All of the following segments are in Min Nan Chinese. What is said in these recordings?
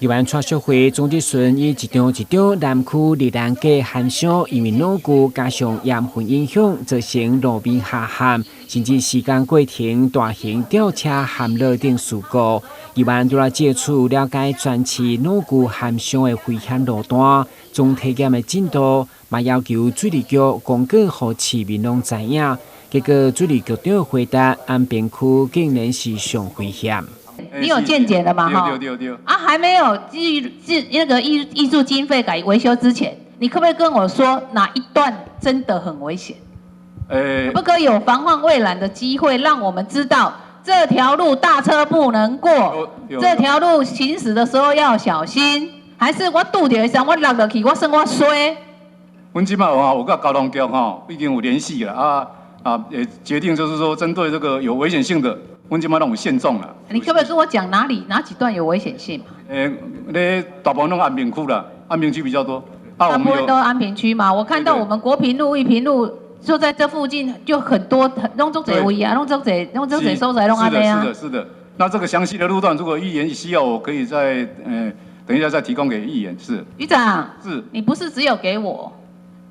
議員蔡淑慧、鍾志順以一張一張南區利蘭街涵箱，因為農具加上鹽分影響，造成路面下陷，甚至時間過程大型吊車陷落等事故。議員都來借此了解全市農具涵箱的危險路段，總體檢的進度，嘛要求水利局公告予市民攏知影。結果水利局長回答：安平區竟然是上危險。你有健檢了嗎？對對對對。啊，還沒有預預那個挹挹注經費改維修之前，你可不可以跟我說哪一段真的很危險？可不可以有防患未然的機會，讓我們知道這條路大車不能過，這條路行駛的時候要小心，還是我拄著的時候我落落去，我算我衰？阮這擺有佮交通局吼已經有聯繫了啊啊，也決定就是說針對這個有危險性的。阮這擺攏有限重啦。你可不可以跟我講哪裡哪幾段有危險性？咧大部分攏安平區啦，安平區比較多。大部分都安平區嘛？我看到我們國平路、玉屏路就在這附近，就很多，攏足濟位啊，攏足濟，攏足濟所在攏按呢啊。是的，是的，是的。那這個詳細的路段，如果議員需要，我可以再等一下再提供給議員。是。局長。是。你不是只有給我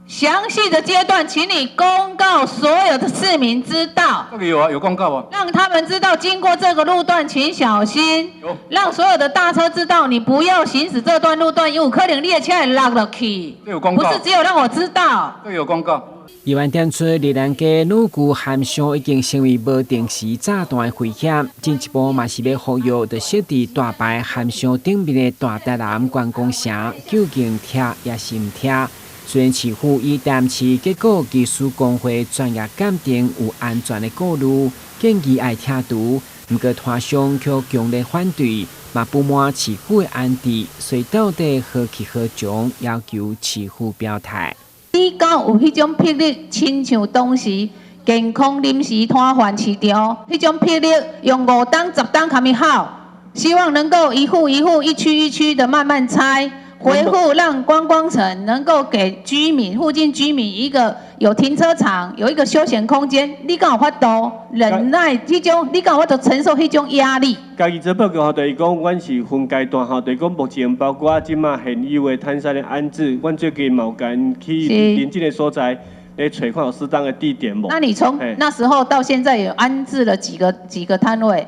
詳細的階段，請你公告所有的市民知道。這個有啊，有公告啊。讓他們知道經過這個路段，請小心。有。讓所有的大車知道，你不要行駛這段路段，有可能你的車會落落去。有公告。不是只有讓我知道。這個有公告。議員點出，利蘭街老舊涵箱已經成為無定時炸彈的危險，進一步嘛是欲呼籲，就設佇大排涵箱頂面的大台南觀光城，究竟拆抑是毋拆？雖然市府以台南市結構技師公會專業鑑定有安全的顧慮，建議愛拆除，毋過攤商卻強烈反對，嘛不滿市府的安置，所以到底何去何從？要求市府表態。你敢有彼種魄力，親像當時健康臨時攤販市場，彼種魄力用5擔10擔較好，希望能夠一戶一戶、一區一區的慢慢拆。維護讓觀光城能夠給居民、附近居民一個有停車場、有一個休閒空間。你敢有法度忍耐這種？你敢有法度承受彼種壓力？家己做報告吼，就是講，阮是分階段吼，就是講目前包括這馬現有的攤商的安置，阮最近嘛有共𪜶去鄰近的所在來揣看有適當的地點無？那你從那時候到現在有安置了幾個攤位？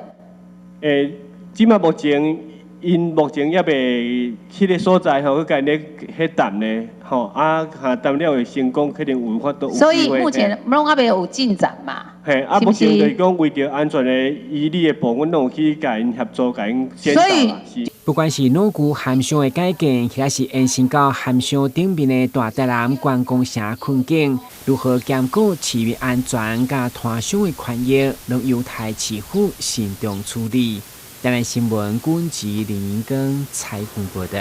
這馬目前。𪜶目前猶未彼个所在吼，去共𪜶咧彼談咧，吼啊，若談了會成功，可能有法度。所以目前攏猶未有進展嘛。嘿，啊，目前就是講為著安全的疑慮的部分，攏有去共𪜶協助，共𪜶宣導啦。是。不管是老舊涵箱的改建，抑是延伸到涵箱頂面的大台南觀光城困境，如何兼顧市民安全佮攤商的權益，攏有待市府慎重處理。台南新聞，軍籍林英根採訪報道。